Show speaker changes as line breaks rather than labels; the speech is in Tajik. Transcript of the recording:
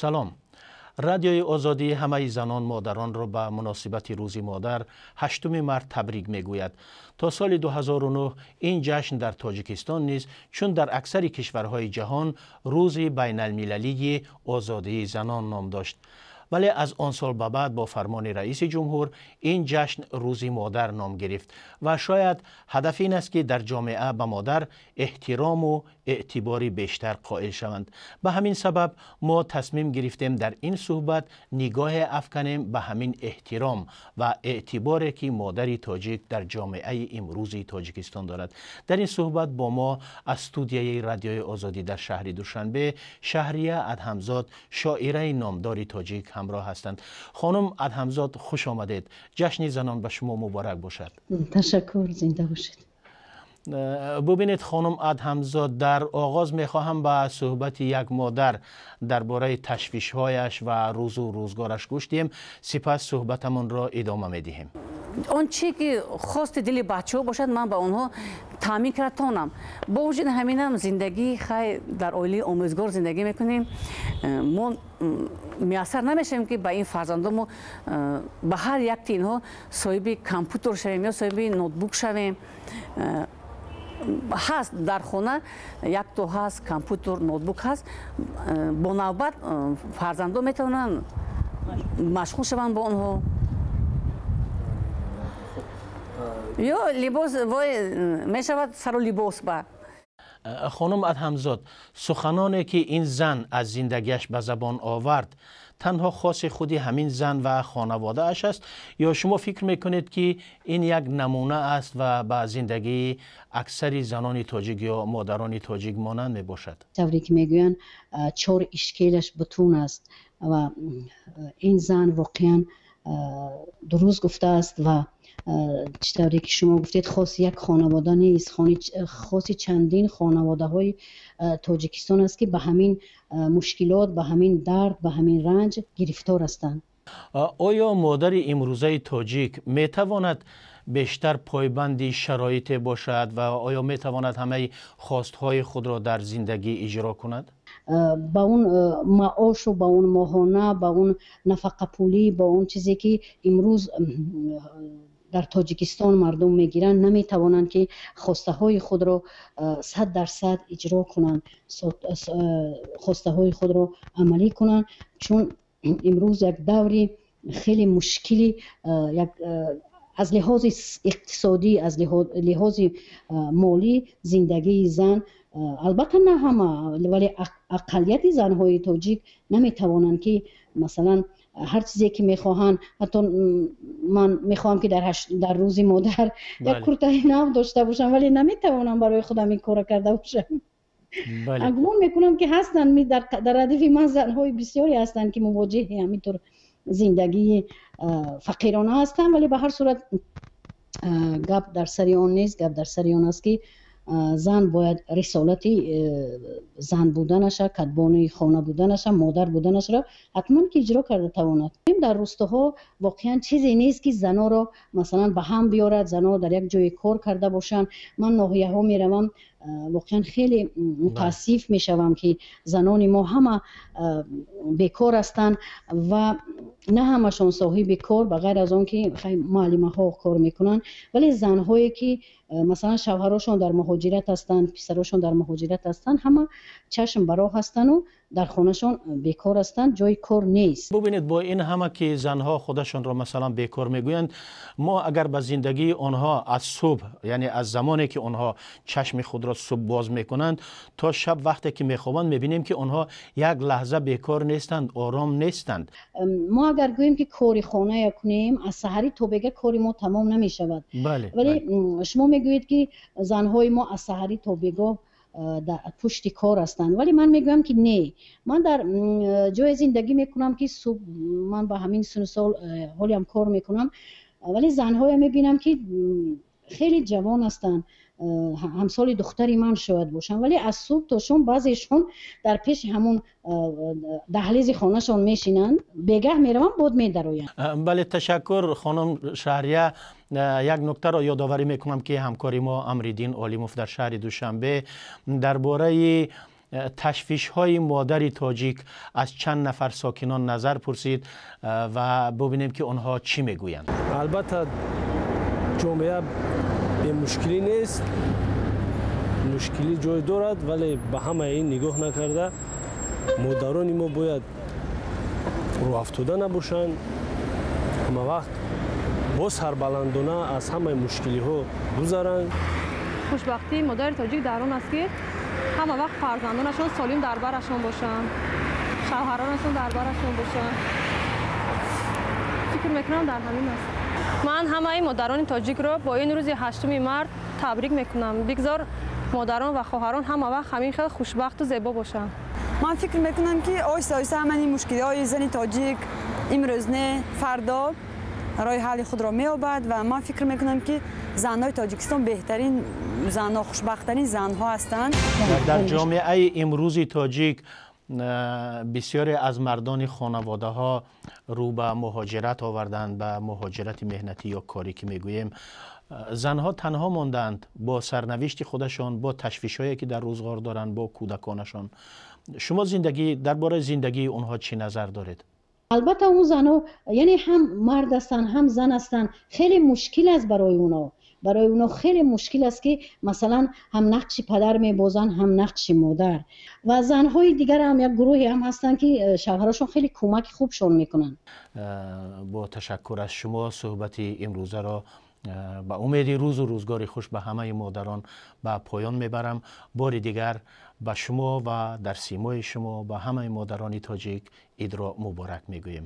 Салом. Радиои Озодӣ ҳамаи занон модаронро ба муносибати Рӯзи модар 8 март табрик мегӯяд. То соли 2009 ин ҷашн дар Тоҷикистон низ, чун дар аксари кишварҳои ҷаҳон, Рӯзи байналмилалии озодии занон ном дошт. Вале аз он сол ба баъд бо фармони раиси ҷумҳур ин ҷашн Рӯзи модар ном гирифт ва шояд ҳадаф ин аст, ки дар ҷомеа ба модар эҳтирому эътибори бештар қоил шаванд. Ба ҳамин сабаб мо тасмим гирифтем дар ин суҳбат нигоҳе афканем ба ҳамин эҳтиром ва эътиборе, ки модари тоҷик дар ҷомеаи имрӯзи Тоҷикистон дорад. Дар ин суҳбат бо мо аз студияи Радиои Озодӣ дар шаҳри Душанбе Шаҳрия Адҳамзод, шоираи номдори тоҷик, ҳамроҳ ҳастанд. Хонум Адҳамзод, хуш омадед. Ҷашни занон ба шумо муборак бошад.
Ташаккур, зинда бошед.
Бубинед, хонум Адҳамзод, дар оғоз мехоҳам ба суҳбати як модар дар бораи ташвишҳояш ва рӯзу рӯзгораш гӯш диҳем, сипас суҳбатамонро идома медиҳем.
Он чи ки хости дили бачаҳо бошад, ман ба онҳо таъмин карда тонам. Бо вуҷуди ҳаминам зиндагӣ, хай, дар оилаи омӯзгор зиндагӣ мекунем. Мо муяссар намешавем, ки ба ин фарзандо мо ба ҳар якти инҳо соҳиби компютер шавем ё соҳиби ноутбук шавем. Ҳаст дар хона якто ҳаст компютер, ноутбук ҳаст, бо навбат фарзандо метавонанд машғул шаванд бо онҳо. Ё либос вой мешавад сару либос ба.
Хонум Адҳамзод, суханоне ки ин зан аз зиндагиаш ба забон овард, танҳо хоси худи ҳамин зан ва хонаводааш аст ё шумо фикр мекунед, ки ин як намуна аст ва ба зиндагии аксари занони тоҷик ё модарони тоҷик монанд мебошад?
Тавре ки мегӯянд, чор ишкелаш бутун аст ва ин зан воқеан дуруст гуфтааст ва чӣ тавре ки шумо гуфтед, хоси як хонавода нест, хоси чандин хонаводаҳои Тоҷикистон аст, ки ба ҳамин мушкилот, ба ҳамин дард, ба ҳамин ранҷ гирифтор ҳастанд.
Оё модари имрӯзаи тоҷик метавонад бештар пойбанди шароите бошад ва оё метавонад ҳамаи хостҳои худро дар зиндагӣ иҷро кунад?
Ба он маошу, ба он моҳона, ба он нафақапулӣ, ба он чизе ки имрӯз дар Тоҷикистон мардум мегиранд, наметавонанд, ки хостаҳои худро 100% иҷро кунанд, хостаҳои худро амалӣ кунанд, чун имрӯз як даври хеле мушкили як аз лиҳози иқтисодӣ, аз лиҳози молӣ зиндагии зан, албатта на ҳама, вале ақаллияти занҳои тоҷик наметавонанд, ки масалан ҳар чизе ки мехоҳанд. Ҳатто ман мехоҳам, ки дар Рӯзи модар як куртаи нав дошта бошам, вале наметавонам барои худам ин корро карда бошам. Гумон мекунам, ки ҳастанд дар радифи ман занҳои бисёре ҳастанд, ки мувоҷиҳи ҳаминтур зиндагии фақирона ҳастанд, вале ба ҳар сурат гап дар сари он нест. Гап дар сари он аст, ки зан бояд рисолати зан буданаша, кадбонуи хона буданаша, модар буданашро ҳатман ки иҷро карда тавонад. Дар рӯстоҳо воқеан чизе нест, ки заноро масалан ба ҳам биёрад, зано дар як ҷое кор карда бошанд. Ман ноҳияҳо меравам, воқеан хеле мутаассиф мешавам, ки занони мо ҳама бекор ҳастанд ва на ҳамашон соҳиби кор, ба ғайр аз он ки муаллимаҳо кор мекунанд, вале занҳое ки масалан шавҳарошон дар муҳоҷират ҳастанд, писарошон дар муҳоҷират ҳастанд, ҳама чашм ба роҳ ҳастанду дар хонашон бекор ҳастанд, ҷои кор нест.
Бубинед, бо ин ҳама ки занҳо худашонро масалан бекор мегӯянд, мо агар ба зиндагии онҳо аз субҳ, яъне аз замоне ки онҳо чашми худро субҳ боз мекунанд то шаб вақте ки мехобанд, мебинем, ки онҳо як лаҳза бекор нестанд, ором нестанд.
Мо агар гӯем, ки кори хоная кунем, аз саҳарӣ то бега кори мо тамом намешавад. Вале шумо мегӯед, ки занҳои мо аз саҳарӣ то бегоҳ пушти кор ҳастанд, вале ман мегӯям, ки не. Ман дар ҷое зиндагӣ мекунам, ки субҳ ман ба ҳамин сину сол ҳолиам кор мекунам, вале занҳое мебинам, ки хеле ҷавон ҳастанд, ҳамсоли духтари ман шояд бошанд, вале аз субҳ то шом баъзешон дар пеши ҳамон даҳлизи хонашон мешинанд, бегаҳ мераванд, бод медароянд.
Бале, ташаккур, хонум Шаҳрия. Як нуктаро ёдоварӣ мекунам, ки ҳамкори мо Амриддин Олимов дар шаҳри Душанбе дар бораи ташвишҳои модари тоҷик аз чанд нафар сокинон назар пурсид ва бубинем, ки онҳо чӣ мегӯянд.
Албатта, ҷомеа бемушкилӣ нест, мушкилӣ ҷой дорад, вале ба ҳамаи ин нигоҳ накарда, модарони мо бояд рӯҳафтода набошанд, ҳама вақт бо сарбаландона аз ҳамаи мушкилиҳо гузаранд.
Хушбахтии модари тоҷик дар он аст, ки ҳама вақт фарзандонашон солим дар барашон бошанд, шавҳаронашон дар барашон бошанд. Фикр мекунам, дар ҳамин аст. Ман ҳамаи модарони тоҷикро бо ин рӯзи 8-уми март табрик мекунам. Бигзор модарон ва хоҳарон ҳама вақт ҳамин хел хушбахту зебо бошанд.
Ман фикр мекунам, ки оҳиста оҳиста ҳамаи мушкилиҳои зани тоҷик имрӯз не, фардо роҳи ҳалли худро меёбад ва ман фикр мекунам, ки занҳои Тоҷикистон беҳтарин занҳо, хушбахттарин занҳо ҳастанд.
Дар ҷомеаи имрӯзи тоҷик бисёре аз мардони хонаводаҳо рӯ ба муҳоҷират оварданд, ба муҳоҷирати меҳнатӣ ё корӣ ки мегӯем. Занҳо танҳо монданд бо сарнавишти худашон, бо ташвишҳое, ки дар рӯзғор доранд, бо кӯдаконашон. Шумо зиндагӣ дар бораи зиндагии онҳо чӣ назар доред?
Албатта, он занҳо, яъне ҳам мард ҳастанд, ҳам зан ҳастанд. Хеле мушкил аст барои онҳо. Барои онҳо хеле мушкил аст, ки масалан ҳам нақши падар мебозанд, ҳам нақши модар. Ва занҳои дигар ҳам, як гурӯҳе ҳам ҳастанд, ки шавҳарашон хеле кӯмаки хубшон мекунанд.
Бо ташаккур аз шумо суҳбати имрӯзаро ба умеди рӯзу рӯзгори хуш ба ҳамаи модарон ба поён мебарам. Бори дигар ба шумо ва дар симои шумо ба ҳамаи модарони тоҷик идро муборак мегӯем.